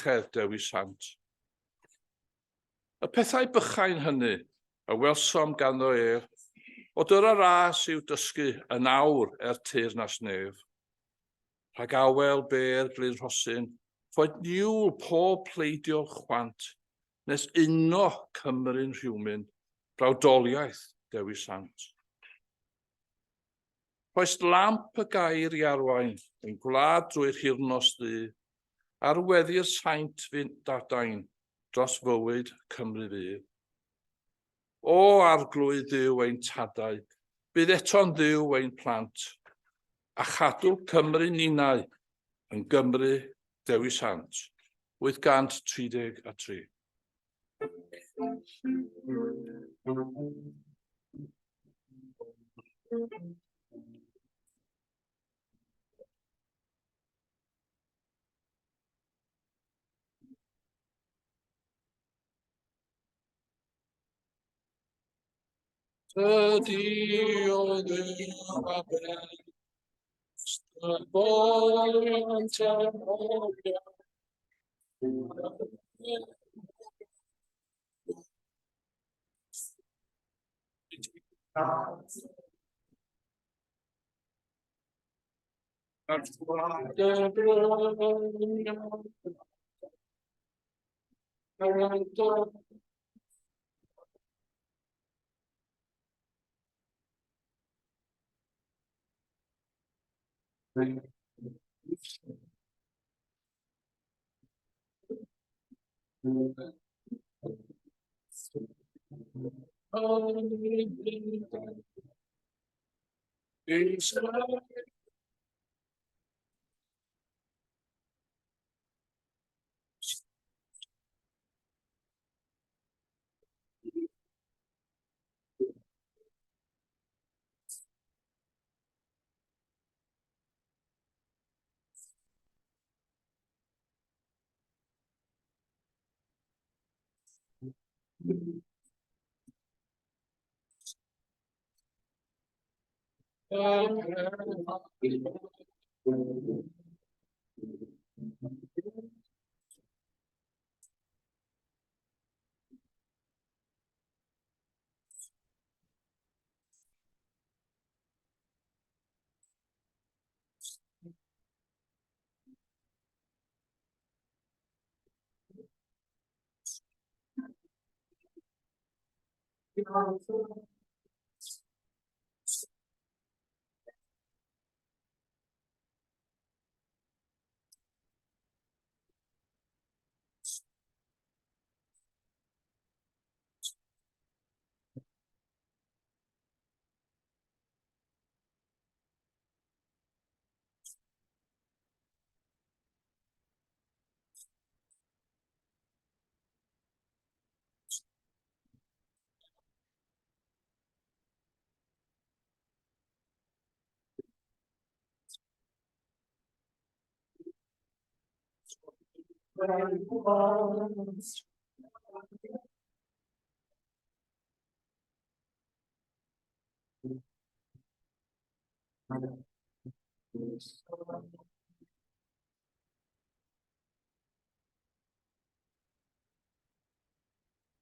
buchedd Dewi Sant. Y pethau bychain hynny a welsom ganddo ef, o dyra ras i'w dysgu yn awr er teyrnas nef. Rhag awel bêr Glyn Rhosyn, ffoed niwl pob pleidiol chwant, nes uno Cymru'n rhywmyn, brawdoliaeth Dewi Sant. Rhoist lamp y gair i arwain ein gwlad drwy'r hirnos ddu, ar weddi'r saint fu'n dadain dros fywyd Cymru fydd. O Arglwydd Dduw ein tadau, bydd eto'n Dduw ein plant, a chadw Cymru ninnau yn Gymru Dewi Sant. 833. Tydi o Dduw a ben, Ystafolion tafolion.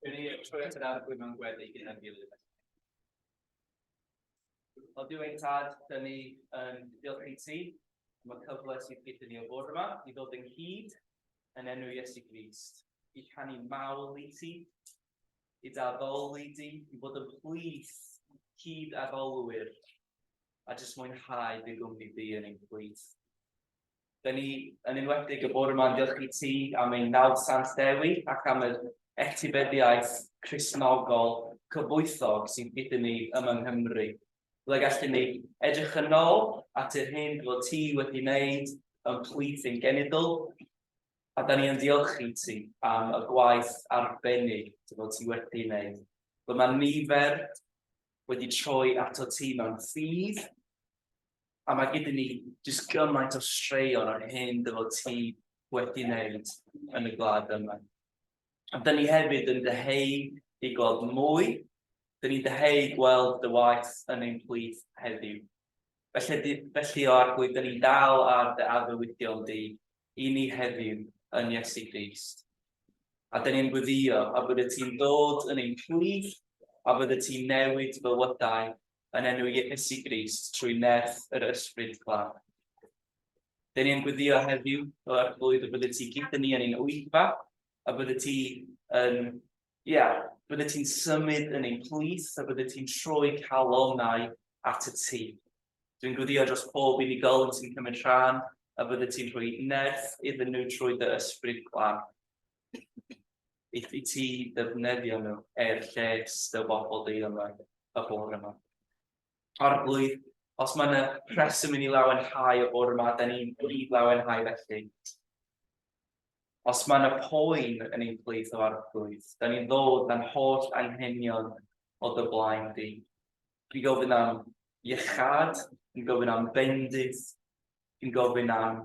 Rwy'n ni troi at yr arglwydd mewn gweddi gyda'n gilydd. O Duw ein tad, dyn ni yn diolch i ti am y cyfle sydd gyda ni o fod yma, i ddod ynghyd yn enw Iesu Grist, i canu mawl i ti, i d'addoli di, i fod yn plith cyd addolwyr, a jyst mwynhau dy gwmni di yn ein plith. Da ni yn enwedig y bore yma'n diolch i ti am ein nawdd Sant Dewi ac am yr etifeddiaeth Cristnogol cyfoethog sydd gyda ni yma yng Nghymru. Ble gallwn ni edrych yn ôl at yr hyn fod ti wedi wneud yn plith ein genedl, a da ni yn diolch i ti am y gwaith arbennig dy fod ti wedi wneud. Ble mae nifer wedi troi ato ti mewn ffydd, A mae gyda ni jyst gymaint o straeon o'r hyn dy fod ti wedi wneud yn y gwlad yma. A dyn ni hefyd yn dyheu i gweld mwy, dyn ni'n dyheu gweld dy waith yn ein plith heddiw. Felly, felly o Arglwydd, dyn ni'n dal ar dy addewidion di i ni heddiw yn Iesu Grist. A dyn ni'n gweddio a bydde ti'n dod yn ein plith a bydde ti'n newid bywydau yn enw Iesu Grist trwy nerth yr Ysbryd Glân. Dyn ni'n gweddio heddiw, o Arglwydd, y bydde ti gyda ni yn ein oedfa, a bydde ti yn, ia, yeah, bydde ti'n symud yn ein plith, a bydde ti'n troi calonnau at y ti. Dwi'n gweddio dros pob unigolyn sy'n cymryd rhan, a bydde ti'n rhoi nerth iddyn nhw trwy dy ysbryd glân. I, i ti ddefnyddio nhw er lles dy bobl di yma, y bore yma. Arglwydd, os mae yna rheswm i ni lawenhau y bore yma, da ni'n brif lawenhau felly. Os mae yna poen yn ein plith o arglwydd, da ni'n ddod na'n holl anghenion o dy blaen di. Dwi'n gofyn am iechad, dwi'n gofyn am bendith, dwi'n gofyn am,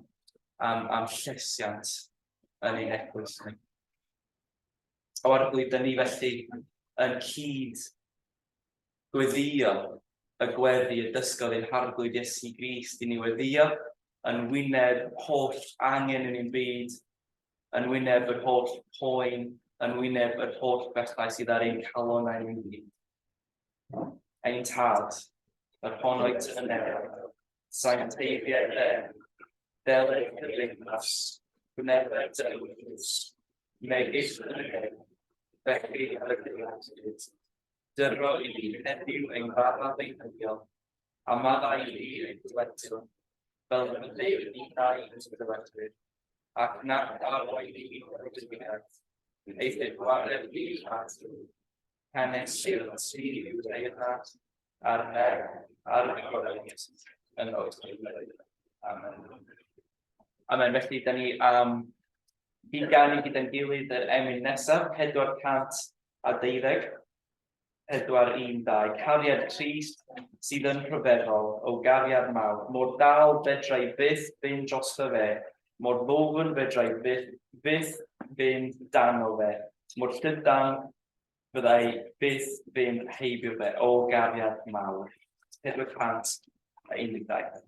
am, am llesiant yn ein eglwys ni. O arglwydd, da ni felly yn cyd gweddio y gweddi y dysgodd ein harglwydd Iesu Grist i ni weddio yn wyneb holl angen yn ein byd, yn wyneb yr holl poen, yn wyneb yr holl bethau sydd ar ein calonau ein byd. Ein tad, yr hon oed yn y nef, sancteiddied dy enw, deled dy deyrnas, gwneled dy ewyllys, megis yn y nef, felly ar y ddaear hefyd. Dyro i ni heddiw ein bara beunyddiol, a maddau i ni ein dyledion, fel y byddwn ninnau yn dyledwyr, ac nac arwain ni i dragwyddiaeth, eithr gwared ni rhag ddrwg. Hanes sul ti yw deyrnas a'r nerth a'r gobaith yn oes. Amen. Amen. Felly, da ni am ganu gyda'n gilydd yr emyn nesaf, 412, 412. Cariad Crist sydd yn rhyfeddol, o gariad mawr, mor dal fedrai byth fynd drosto fe, mor ddwfn fedrai byth, byth fynd dano fe, mor llydan Fyddai byth fynd heibio fe o gariad mawr. 412.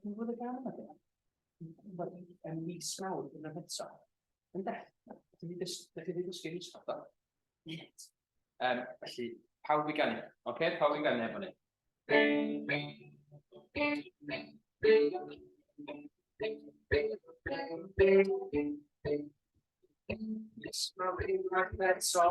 Dwi'n gwybod y gan yma, wedi yn mis mawr yn yr eto. Ynde? Dych chi wedi dysgu mis mawr, do? Felly, pawb i ganu. Oce, okay? Pawb i ganu efo ni. Mis mawr unwaith eto,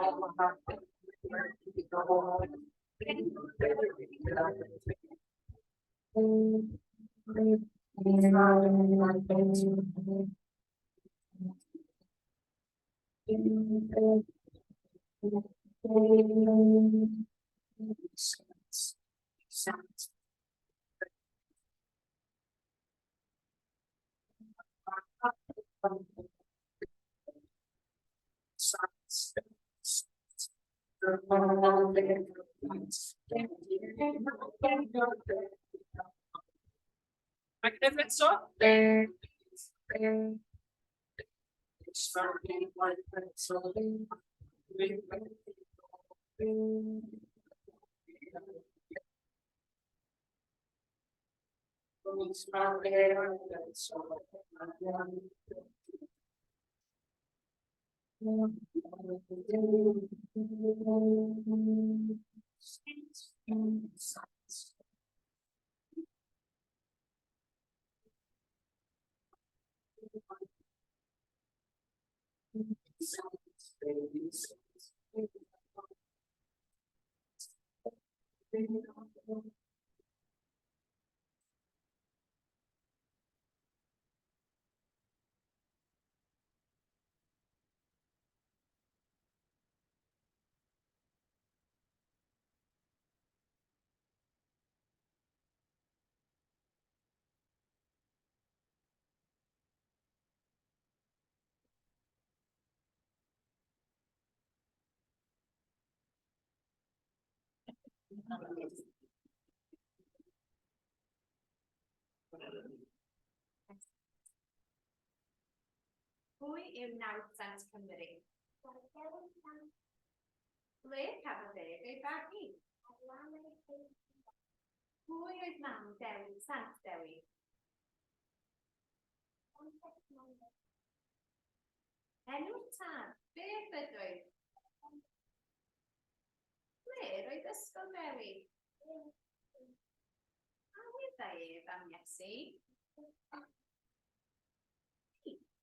Mae gen eto. Pwy yw nawddsant Cymru? Ble cafodd ef ei fagu? Pwy oedd mam Dewi Sant Dewi? Enw'r tad, beth ydoedd? Ble roedd Ysgol Dewi? A wyddai ef am Iesu?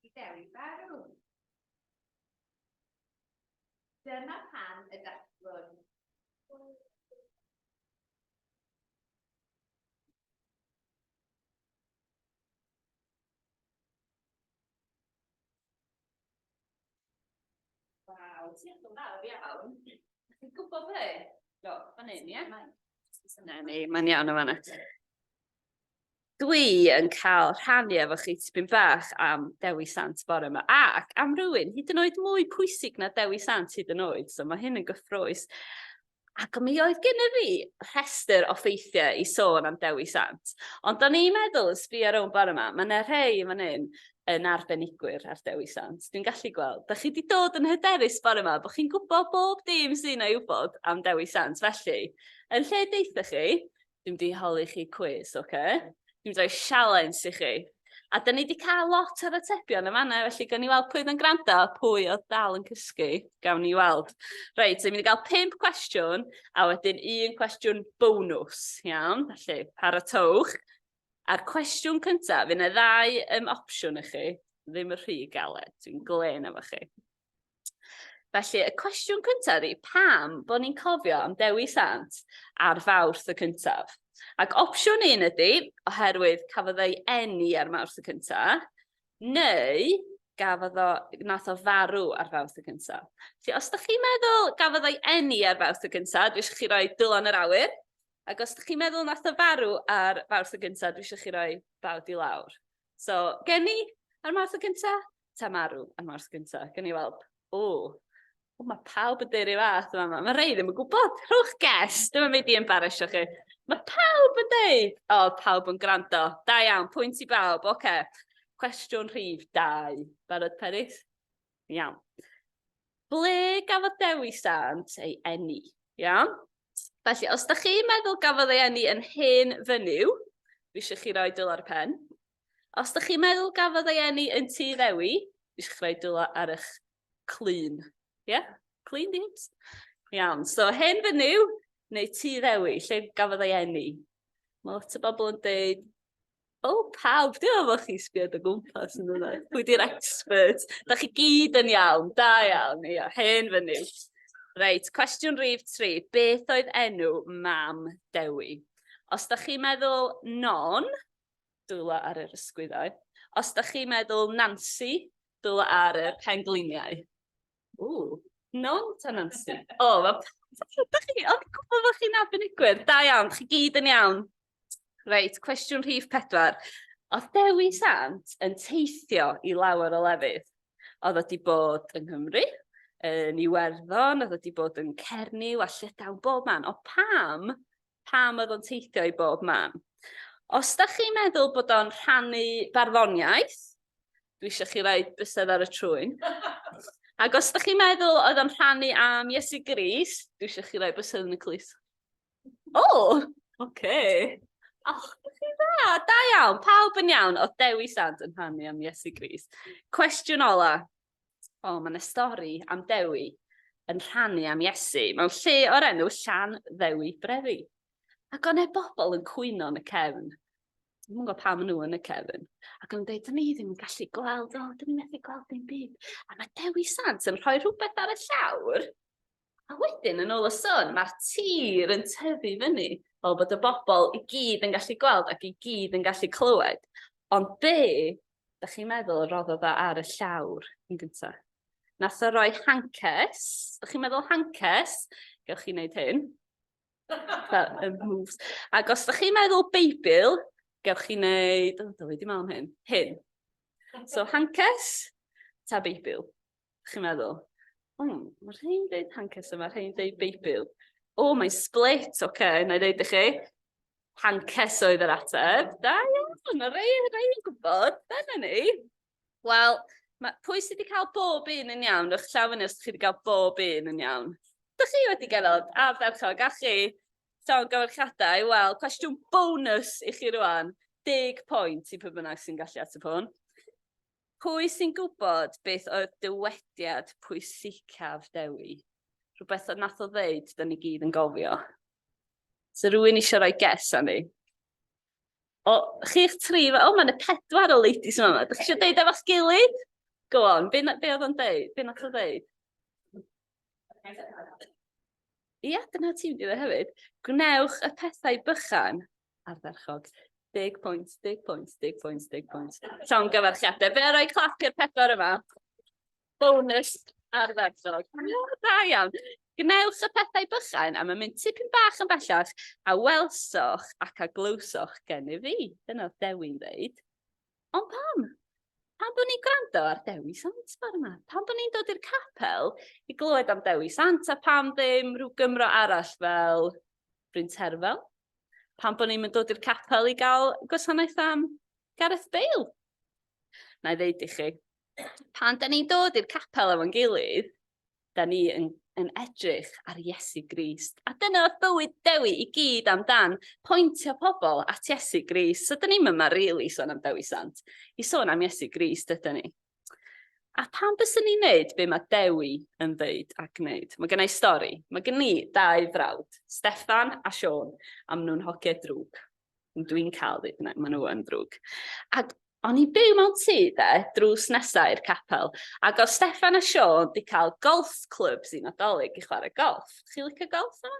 I Dewi farw. Dyma pam y dathlwn. Waw, diolch yn fawr iawn. Chi'n gwybod be? Do, fan hyn, ie? Na ni, mae'n iawn o fanna. Dwi yn cael rhannu efo chi tipyn bach am Dewi Sant bore yma, ac am rywun hyd yn oed mwy pwysig na Dewi Sant hyd yn oed, so mae hyn yn gyffrous. Ac mi oedd gennyf fi rhestr o ffeithiau i sôn am Dewi Sant. Ond o'n i'n meddwl, yn sbio rownd bore yma, mae yna rhai yn fan hyn yn arbenigwyr ar Dewi Sant. Dwi'n gallu gweld. Da chi wedi dod yn hyderus bore yma, bod chi'n gwybod bob dim sy'n ei wybod am Dewi Sant. Felly, yn lle deitha chi, Dwi'n mynd i holi chi cwis, oce? Okay? Dwi'n mynd i roi sialens i chi. A da ni wedi cael lot o'r atebion yma yna, felly gawn ni weld pwy oedd yn gwrando, pwy oedd dal yn cysgu. Gawn ni weld. Reit, so ni'n mynd i gael pump cwestiwn, a wedyn un cwestiwn bonws, iawn? Felly, paratowch. A'r cwestiwn cyntaf, fydd yna ddau um, opsiwn i chi, ddim y rhy galed, dwi'n glên efo chi. Felly, y cwestiwn cyntaf ydy, pam bod ni'n cofio am Dewi Sant ar Fawrth y cyntaf? Ac opsiwn un ydy, oherwydd cafodd ei eni ar Mawrth y cyntaf, neu gafodd o, nath o farw ar Fawrth y cyntaf. Felly, os ydych chi'n meddwl gafodd ei eni ar Fawrth y cyntaf, dwi eisiau chi roi dylon yr awyr. Ac os ydych chi'n meddwl nath o farw ar Fawrth y gyntaf, dwi eisiau chi roi bawd i lawr. So, geni ar Mawrth y gyntaf, ta marw ar Mawrth gynta? Gawn ni weld. O, o mae pawb yn deud rhyw fath yma. Mae rei ddim yn gwybod. Rhowch guess. Dwi'n mynd i embarrassio chi. Mae pawb yn deud. O, pawb yn gwrando. Da iawn, pwynt i bawb. Oce. Okay. Cwestiwn rhif 2. Barod, Peris? Iawn. Ble gafodd Dewi Sant ei eni? Iawn? Felly, os da chi'n meddwl gafodd ei eni yn hen fynyw, fi eisiau chi roi dwylo ar y pen. Os da chi'n meddwl gafodd ei eni yn Tŷ Ddewi, fi eisiau chi roi dwylo ar eich clun. Ie? Yeah? Clun, di hips? Iawn. So, hen fynyw neu Tŷ Ddewi, lle gafodd ei eni? Mae lot o bobl yn dweud O, pawb, dwi'n meddwl bod chi'n sbio o gwmpas yn dod. Pwy di'r expert? Da chi gyd yn iawn, da iawn, ia, hen fynyw. Reit, cwestiwn rhif 3. Beth oedd enw mam Dewi? Os da chi'n meddwl Non, dwylo ar yr ysgwyddau. Os da chi'n meddwl Nancy, dwylo ar y pengliniau. Ww, non ta Nancy? O, oh, mae... Da chi, o'n i'n gwybod bod chi'n arbenigwyr. Da iawn, chi gyd yn iawn. Reit, cwestiwn rhif pedwar. Oedd Dewi Sant yn teithio i lawer o lefydd. Oedd o wedi bod yng Nghymru, yn Iwerddon, oedd o wedi bod yn Cernyw a Llydaw, bob man. O pam, pam oedd o'n teithio i bob man? Os da chi'n meddwl bod o'n rhannu barddoniaeth, dwi eisiau chi roi bysedd ar y trwyn. Ac os da chi'n meddwl oedd o'n rhannu am Iesu Grist, dwi eisiau chi roi bysedd yn y clust. O, oh, oce. Okay. Och, chi dda, da iawn, pawb yn iawn, oedd Dewi Sant yn rhannu am Iesu Grist. Cwestiwn ola. O, oh, mae yna stori am Dewi yn rhannu am Iesu mewn lle o'r enw Llan Ddewi Brefi. Ac o'n e bobl yn cwyno yn y cefn. Dwi'm yn gwybod pam maen nhw yn y cefn. Ac o'n dweud, dyn ni ddim yn gallu gweld, o, dyn ni methu gweld dim byd. A mae Dewi Sant yn rhoi rhywbeth ar y llawr. A wedyn, yn ôl y sôn, mae'r tir yn tyfu fyny, fel bod y bobl i gyd yn gallu gweld ac i gyd yn gallu clywed. Ond be, da chi'n meddwl, roddodd o ar y llawr yn gyntaf? Nath o roi hances. Da chi'n meddwl hances? Gewch chi wneud hyn. Fel y moves. Ac os ydych chi'n meddwl Beibl, gewch chi wneud... O, dwi wedi meddwl am hyn. Hyn. So, hances ta Beibl? Chi'n meddwl? O, mae rhai'n dweud hances yma, rhai'n dweud Beibl. O, mae'n split, oce, okay, na i dweud i chi. Hances oedd yr ateb. Da iawn, mae rhai, rhai yn gwybod. Dyna ni. Wel, ma, pwy sydd wedi cael bob un yn iawn? Rwy'ch llaw fyny os ydych chi wedi cael bob un yn iawn. Dych chi wedi gael ardderchog, a chi? Llawn gyfarchiadau. Wel, cwestiwn bonus i chi rwan. Deg pwynt i pwy bynnag sy'n gallu ateb hwn. Pwy sy'n gwybod beth oedd dywediad pwysicaf Dewi? Rhywbeth oedd nath o ddeud, da ni gyd yn gofio. So rhywun eisiau rhoi guess arni? O, chi'ch tri, o, mae yna pedwar o ladies yma. Dych chi eisiau deud efo'ch gilydd? Go on, be, be oedd o'n deud? Be nath o ddeud? Ia, dyna ti'n mynd i ddeud hefyd. Gwnewch y pethau bychan ardderchog. Deg pwynt, deg pwynt, deg pwynt, deg pwynt. Llawn gyfarchiadau. Fe roi clap i'r pedwar yma. Bonus ardderchog. Da iawn. Gwnewch y pethau bychain a mae'n mynd tipyn bach yn bellach a welsoch ac a glywsoch gennyf fi. Dyna oedd Dewi'n dweud. Ond pam? Pam bod ni'n gwrando ar Dewi Sant bore yma? Pam bod ni'n dod i'r capel i glywed am Dewi Sant a pam ddim rhyw Gymro arall fel Bryn Terfel? Pam bod ni'n dod i'r capel i gael gwasanaeth am Gareth Bale? Na i ddeud i chi, pan da ni'n dod i'r capel efo'n gilydd, da ni yn, yn edrych ar Iesu Grist. A dyna oedd bywyd Dewi i gyd amdan, pointio pobl at Iesu Grist. So da ni'n yma rili really sôn am Dewi Sant. I sôn am Iesu Grist ydyn ni. A pam byswn ni'n neud be mae Dewi yn ddeud a gwneud? Mae gen i stori. Mae gen i dau frawd, Steffan a Siôn, a maen nhw'n hogiau drwg. Dwi'n cael ddeud hynna, maen nhw yn ddrwg. Ac o'n i'n byw mewn tŷ de, drws nesa i'r capel, ac oedd Steffan a Siôn di cael golf clubs i Nadolig i chwarae golf. Chi'n licio golf yma?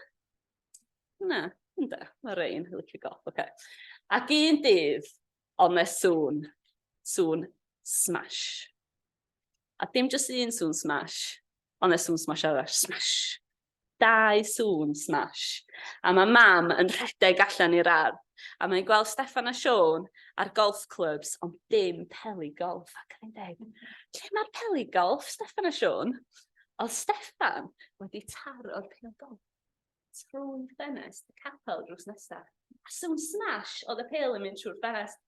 Na, ynde, mae rei yn licio golf, oce. Okay. Ac un dydd, oedd 'na sŵn, sŵn smash. A dim jyst un sŵn smash, ond 'na sŵn smash arall, smash. Dau sŵn smash. A mae mam yn rhedeg allan i'r ardd, a mae'n gweld Steffan a Siôn ar golf clubs, ond dim peli golf. Ac yn dweud, lle mae'r peli golf, Steffan a Siôn? Oedd Steffan wedi taro'r pêl golf trwy ffenest y capel drws nesaf. A sŵn smash oedd y pêl yn mynd trwy'r ffenest.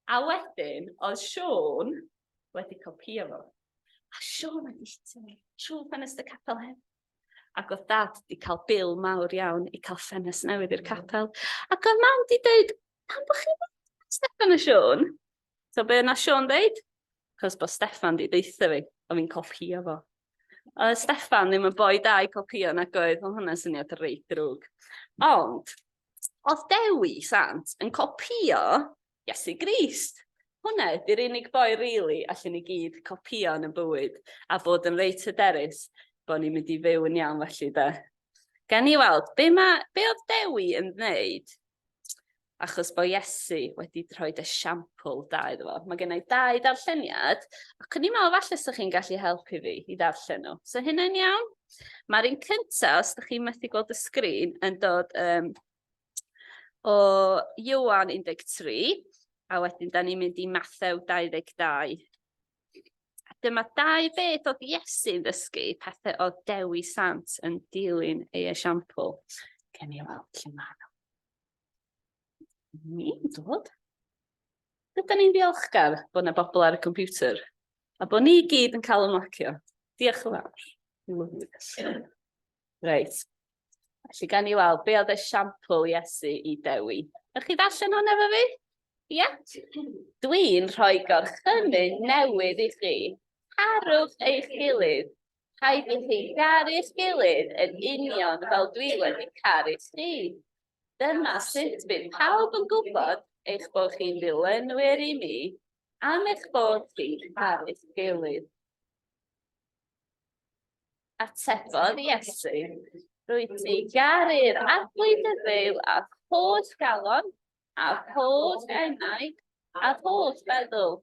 A wedyn, oedd Siôn wedi copïo fo. A Siôn wedi hitio fo trwy ffenest y capel hefyd. Ac oedd dad wedi cael bil mawr iawn i cael ffenest newydd i'r capel. Ac oedd mam wedi dweud, pam bod chi'n Steffan a Siôn? So be yna Siôn dweud? Cos bod Steffan wedi deutha fi, o fi'n copïo fo. Oedd Steffan ddim yn boi da i copïo nag oedd, oedd hwnna'n syniad reit drwg. Ond, oedd Dewi Sant yn copïo Iesu Grist. Hwnna ydy'r unig boi rili allen ni gyd copïo yn y bywyd a bod yn reit hyderus bod ni'n mynd i fyw yn iawn felly de. Gan ni weld, be, ma, be oedd Dewi yn wneud achos bod Iesu wedi rhoi esiampl da iddo fo. Mae gen i dau ddarlleniad, ac o'n i'n meddwl falle sa'ch chi'n gallu helpu fi i ddarllen nhw. So hynny'n iawn? Mae'r un cyntaf, os ydych chi'n methu gweld y sgrin, yn dod um, o Ioan 13. A wedyn da ni'n mynd i Mathew 22. A dyma dau beth oedd Iesu'n ddysgu, pethau oedd Dewi Sant yn dilyn ei esiampl. Gen i weld lle maen nhw. Ni'n dod. Rydyn ni'n ddiolchgar bod yna bobl ar y computer a bod ni gyd yn cael ymlacio. Diolch yn fawr. Reit. Felly gan i weld be oedd esiampl Iesu i Dewi. Ydych chi ddarllen hwn efo fi? Ie? Yeah? Dwi'n rhoi gorchymyn newydd i chi. Carwch eich gilydd. Rhaid i chi garu'ch gilydd yn union fel dwi wedi caru chi. Dyma sut bydd pawb yn gwybod eich bod chi'n ddilynwyr i mi am eich bod chi'n caru'ch gilydd. Atebodd Iesu, Rwyt ti'n garu'r Arglwydd dy Dduw â'th holl galon, â'th holl enaid, â'th holl feddwl.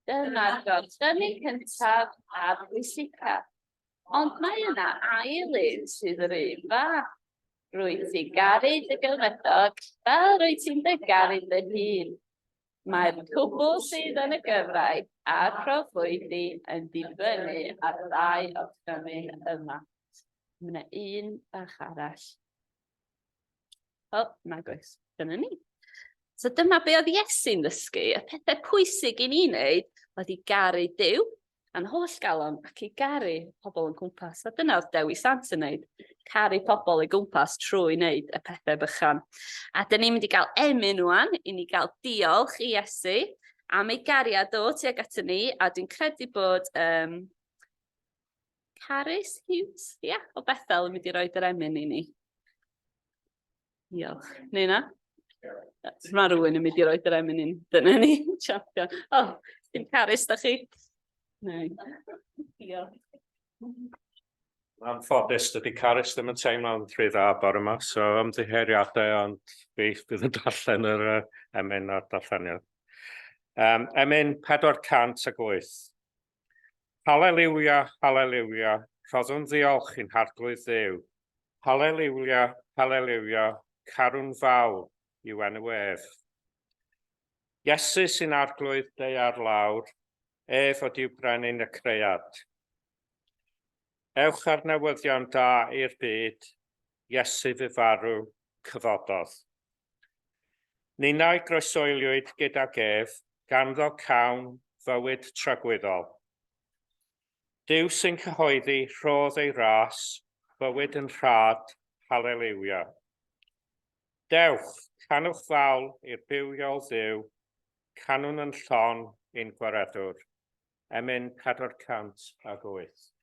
Dyma'r gorchymyn cyntaf a'r pwysicaf. Ond mae yna ail un sydd yr un fath. Rwyt ti'n garu dy gymydog fel rwyt ti'n dy garu dy hun. Mae'r cwbl sydd yn y gyfraith a'r proffwydi yn dibynnu ar y ddau orchymyn yma. Mae yna un bach arall. O, nag oes. Dyna ni. So dyma be oedd Iesu'n ddysgu. Y pethau pwysig i ni wneud oedd i garu Duw a'n holl galon ac i garu pobl yn cwmpas. A dyna oedd Dewi Sant yn wneud, caru pobl i gwmpas trwy wneud y pethau bychan. A dyn ni'n mynd i gael emyn rwan, i ni gael diolch i Iesu am ei gariad o tuag ato ni, a dwi'n credu bod um, Carys Hughes, ia, yeah, o Bethel yn mynd i roed yr emyn i ni. Diolch. Neu na? Mae rhywun yn mynd i roed yr emyn i ni. Dyna ni, champion. O, oh, dim Carys, da chi? Neu. Diolch. Anffodus, dydy Carys ddim yn teimlo'n rhy dda bore yma, so ymddiheuriadau, ond fi fydd yn darllen yr uh, emyn a'r darlleniad. Um, emyn 408. Haleliwia, haleliwia, rhoddwn ddiolch i'n Harglwydd Dduw. Haleliwia, haleliwia, carwn fawr i'w enw ef. Iesu sy'n Arglwydd daear lawr, ef ydyw brenin y cread. Ewch â'r newyddion da i'r byd, Iesu fu farw, cyfododd. Ninnau groesoeliwyd gydag ef, ganddo cawn fywyd tragwyddol. Duw sy'n cyhoeddi rhodd ei ras, bywyd yn rhad, haleliwia. Dewch, canwch fawl i'r bywiol Dduw, canwn yn llon i'n Gwaredwr. Emyn 408.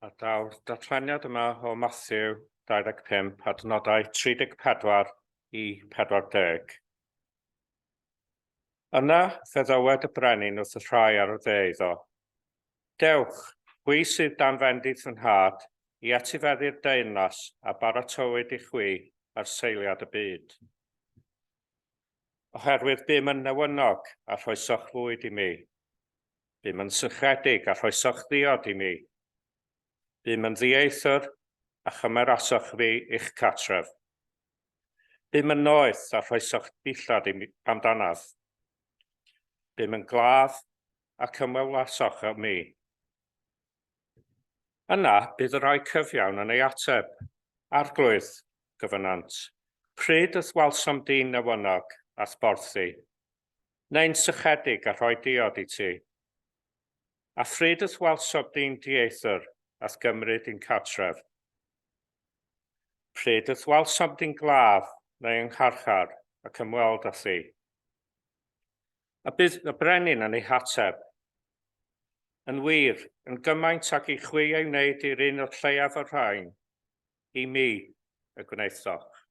A daw'r datganiad yma o Matthew 25, adnodau 34 i 40. Yna fe ddywed y brenin wrth y rhai ar y dde iddo, Dewch, chwi sydd dan fendith fy nhad, i etifeddu'r deyrnas a baratowyd i chwi ar seiliad y byd. Oherwydd bum yn newynog a rhoesoch fwyd i mi. Bum yn sychedig a rhoesoch ddiod i mi. Bum yn ddieithr a chymerasoch fi i'ch cartref. Bum yn noeth a rhoesoch dillad i mi amdanaf. Bum yn glaf ac ymwelasoch â mi. Yna bydd y rhai cyfiawn yn ei ateb, Arglwydd, gofynnant, pryd y'th welsom di'n newynog a'th borthi, neu'n sychedig a rhoi diod i ti? A phryd y'th welsom di'n dieithr a'th gymryd i'n cartref? Pryd y'th welsom di'n glaf neu yng ngharchar ac ymweld â thi? A bydd y brenin yn ei hateb, Yn wir, yn gymaint ag i chwi ei wneud i'r un o'r lleiaf o'r rhain, i mi y gwnaethoch.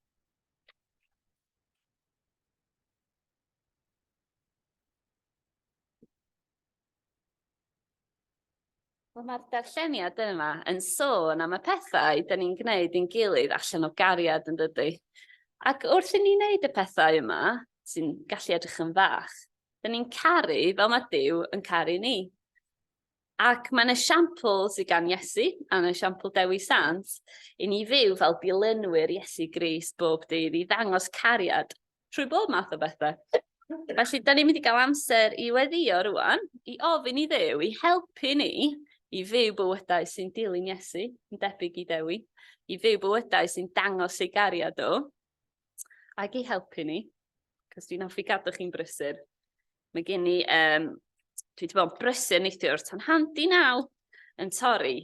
Wel, mae'r darlleniad yma yn sôn am y pethau da ni'n gwneud i'n gilydd allan o gariad yn dydy. Ac wrth i ni wneud y pethau yma, sy'n gallu edrych yn fach, da ni'n caru fel mae Duw yn caru ni. Ac mae'n esiampl sydd gan Iesu, a'n esiampl Dewi Sant, i ni fyw fel dilynwyr Iesu Grist bob dydd i ddangos cariad trwy bob math o bethau. Felly, da ni'n mynd i gael amser i weddio rwan, i ofyn i Dduw i helpu ni i fyw bywydau sy'n dilyn Iesu, yn debyg i Dewi, i fyw bywydau sy'n dangos ei gariad o, ac i helpu ni, cos dwi'n hoffi gadw chi'n brysur. Mae gen i, um, dwi wedi bod yn brysur neithiwr tan handi naw yn torri.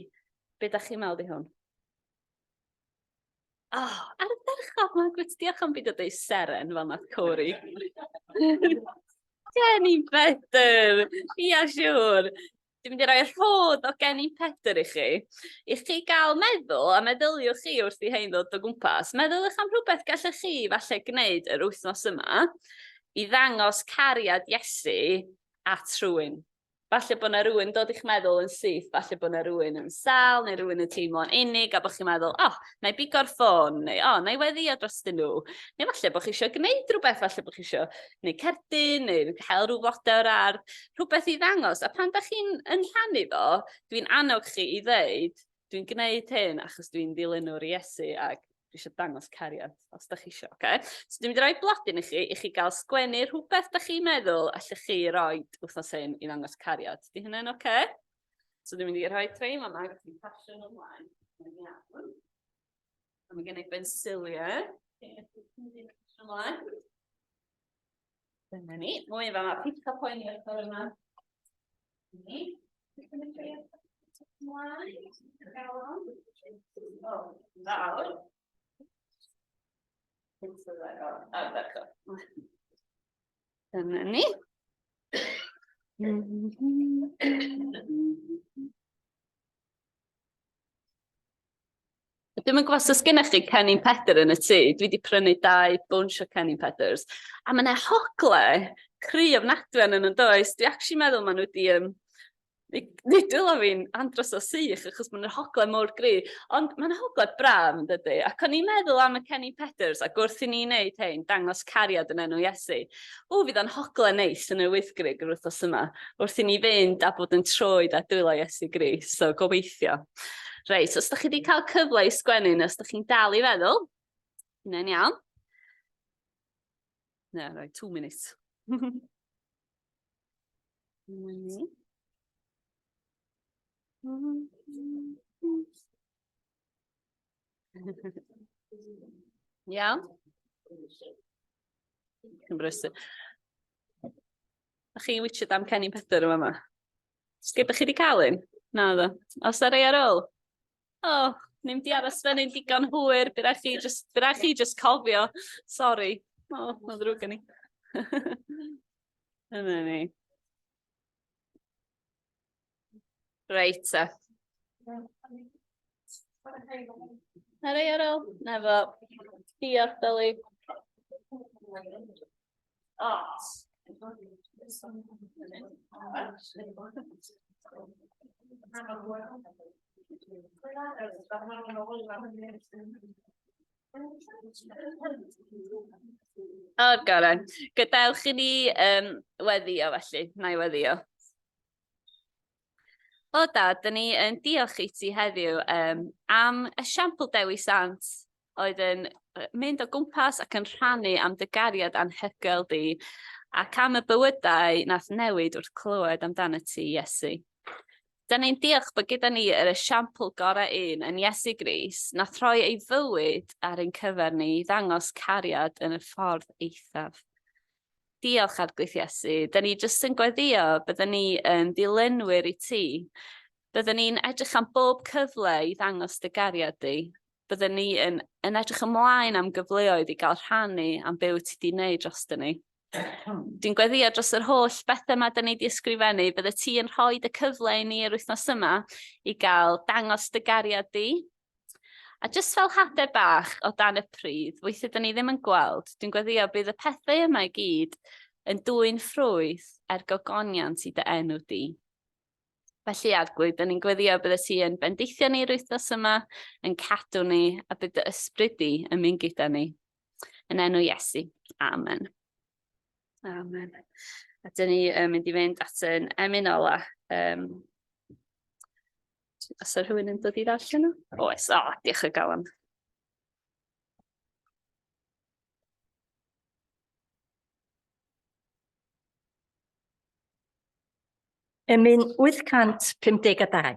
Be da chi'n meddwl di hwn? Oh, ardderchog, Margaret. Diolch am beidio dweud seren fel nath Corey. Gennin Pedr! Ia, siŵr. Dwi'n mynd i roi rhodd o gennin Pedr i chi. I chi gael meddwl, a meddyliwch chi wrth i hein ddod o gwmpas, meddyliwch am rhywbeth gallech chi falle gwneud yr wythnos yma i ddangos cariad Iesu at rhywun. Falle bod 'na rywun dod i'ch meddwl yn syth, falle bod 'na rywun yn sâl neu rywun yn teimlo'n unig a bod chi'n meddwl, o, oh, na i bigo'r ffôn, neu o, oh, na i weddio drostyn nhw. Neu falle bod chi eisiau gwneud rhywbeth, falle bod chi eisiau gwneud cerdyn neu hel rhyw flodau o'r ardd, rhywbeth i ddangos. A pan da chi'n yn rhannu fo, dwi'n annog chi i ddeud, dwi'n gwneud hyn achos dwi'n ddilynwr Iesu ac dwi eisiau dangos cariad, os da chi eisiau, oce? So dwi'n mynd i roi blodyn i chi, i chi gael sgwennu rhywbeth da chi'n meddwl allech chi roi wythnos hyn i ddangos cariad. Di hynny'n oce? So dwi'n mynd i rhoi trei yma, gallu pasio nhw ymlaen. Mae'n iawn. A mae gen i bensyliau. Ymlaen. Dyna ni. Mwy yn fama. Peidiwch â poeni o'r ffordd yma. Ni. Fawr. Dyna ni. Dwi'm yn gwybod os oes gennych chi cennin Pedr yn y tŷ. Dwi wedi prynu dau bunch o cennin Pedrs. A mae yna hogle cry ofnadwy arnyn nhw, does? Dwi actually meddwl maen nhw wedi... Um, nid dwylo fi'n andros o sych achos maen nhw'n hogle mor gry. Ond maen nhw'n hogle braf yn dydy. Ac o'n i'n meddwl am y Cennin Pedrs ac wrth i ni wneud hyn, dangos cariad yn enw Iesu. O, fydd o'n hogle neis yn y Wyddgrug yr wythnos yma, wrth i ni fynd a bod yn troed a dwylo Iesu Grist. So gobeithio. Reit, os da chi wedi cael cyfle i sgwennu neu os da chi'n dal i feddwl, hynny'n iawn. Na, right, two minutes. Dyna ni. Iawn? Yn brysur. A chi'n witio am Cennin Pedr yma yma? Sgyn chi wedi cael un? Na ddo. Os ar ei ar ôl? O, oh, ni'n di aros fyny'n digon hwyr. Bydd rhaid chi just, bydd rhaid chi just cofio. Sorry. O, oh, mae'n ddrwg gen i. Dyna ni. Reit te. Na rei ar ôl? Na fo. Diolch, Dyli. O. O'r gorau. Gadewch i ni um, weddio felly. Na i weddio. O dad, dyn ni yn diolch i ti heddiw um, am esiampl Dewi Sant oedd yn mynd o gwmpas ac yn rhannu am dy gariad anhygoel di ac am y bywydau nath newid wrth clywed amdano ti, Iesu. Dyn ni'n diolch bod gyda ni yr esiampl gorau un yn Iesu Grist nath rhoi ei fywyd ar ein cyfer ni i ddangos cariad yn y ffordd eithaf. Diolch Arglwydd Iesu. Da ni jyst yn gweddïo byddwn ni yn ddilynwyr i ti. Byddwn ni'n edrych am bob cyfle i ddangos dy gariad di. Byddwn ni yn, yn edrych ymlaen am gyfleoedd i gael rhannu am be wyt ti wedi wneud dros ni. Dwi'n gweddïo dros yr holl bethau yma da ni wedi ysgrifennu. Bydde ti yn rhoi y cyfle i ni yr wythnos yma i gael dangos dy gariad di, A jyst fel hade bach o dan y pridd, weithiau dyn ni ddim yn gweld, dwi'n gweddio bydd y pethau yma i gyd yn dwyn ffrwyth er gogoniant i dy enw di. Felly, Arglwydd, dyn ni'n gweddio bydde ti yn bendithio ni yr wythnos yma, yn cadw ni, a bydd dy ysbryd di yn mynd gyda ni. Yn enw Iesu. Amen. Amen. A dyn ni yn mynd i fynd at yn emyn ola. Um, Os yw rhywun yn dod i ddarllen nhw? Oes, o, oh, diolch o galon. Emyn 852.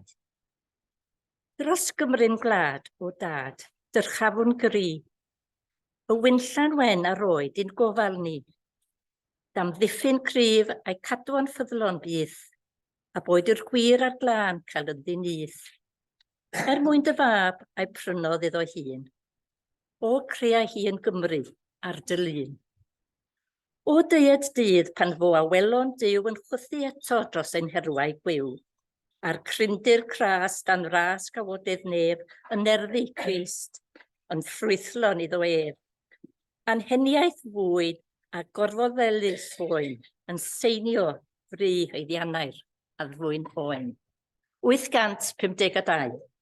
Dros Gymru'n gwlad, o dad, dyrchafwn gri. Y winllan wen a roed i'n gofal ni. D'amddiffyn cryf a'i cadwo'n ffyddlon byth. a boed i'r gwir a'r glân cael ynddi nyth. Er mwyn dy fab a'i prynodd iddo hun. O crea hi yn Gymru ar dy lun. O deued dydd pan fo awelon Duw yn chwythu eto dros ein herwau gwiw, a'r crindir cras dan ras gawodydd nef yn nerddi Crist, yn ffrwythlon iddo ef. Anheniaeth fwyd a gorfoddelus boen yn seinio fry haeddiannau'r addfwyn oen. 852.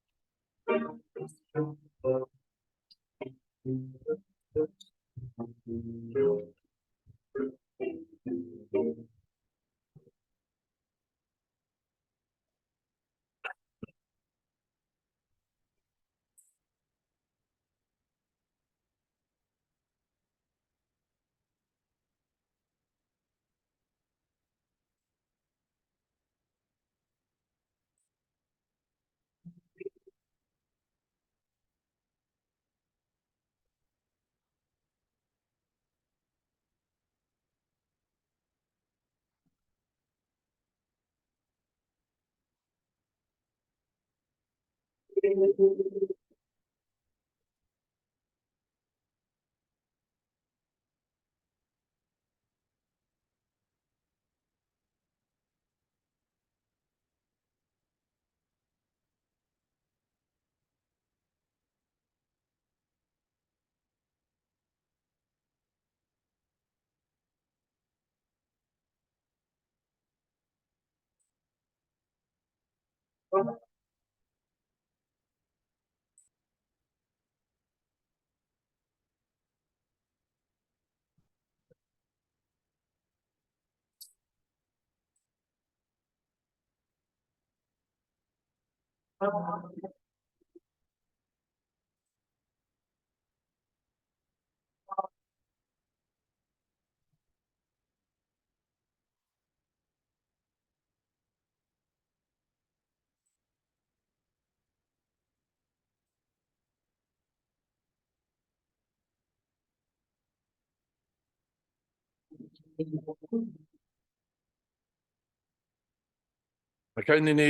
Mae cyn i ni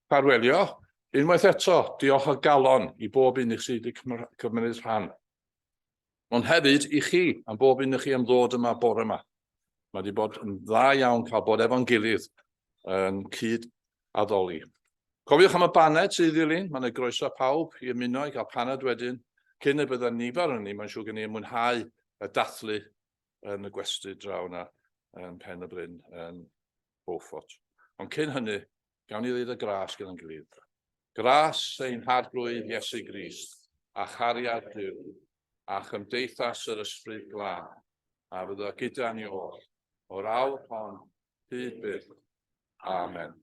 ffarwelio, unwaith eto, diolch o galon i bob un i chi sydd wedi cymryd rhan. Ond hefyd i chi, am bob un i chi am ddod yma bore yma. Mae wedi bod yn dda iawn cael bod efo'n gilydd yn cyd addoli. Cofiwch am y baned sydd i ddilyn, mae'n ei groeso pawb i ymuno i gael paned wedyn, cyn y bydda nifer yn ni, mae'n siŵr gen i mwynhau y dathlu yn y gwesty draw yna yn Pen y Bryn yn Beaufort. Ond cyn hynny, gawn ni ddeud y gras gyda'n gilydd. Gras ein Harglwydd Iesu Grist, a chariad Duw, a chymdeithas yr Ysbryd Glân, a fyddo gyda ni oll, o'r awr hon hyd byth. Amen.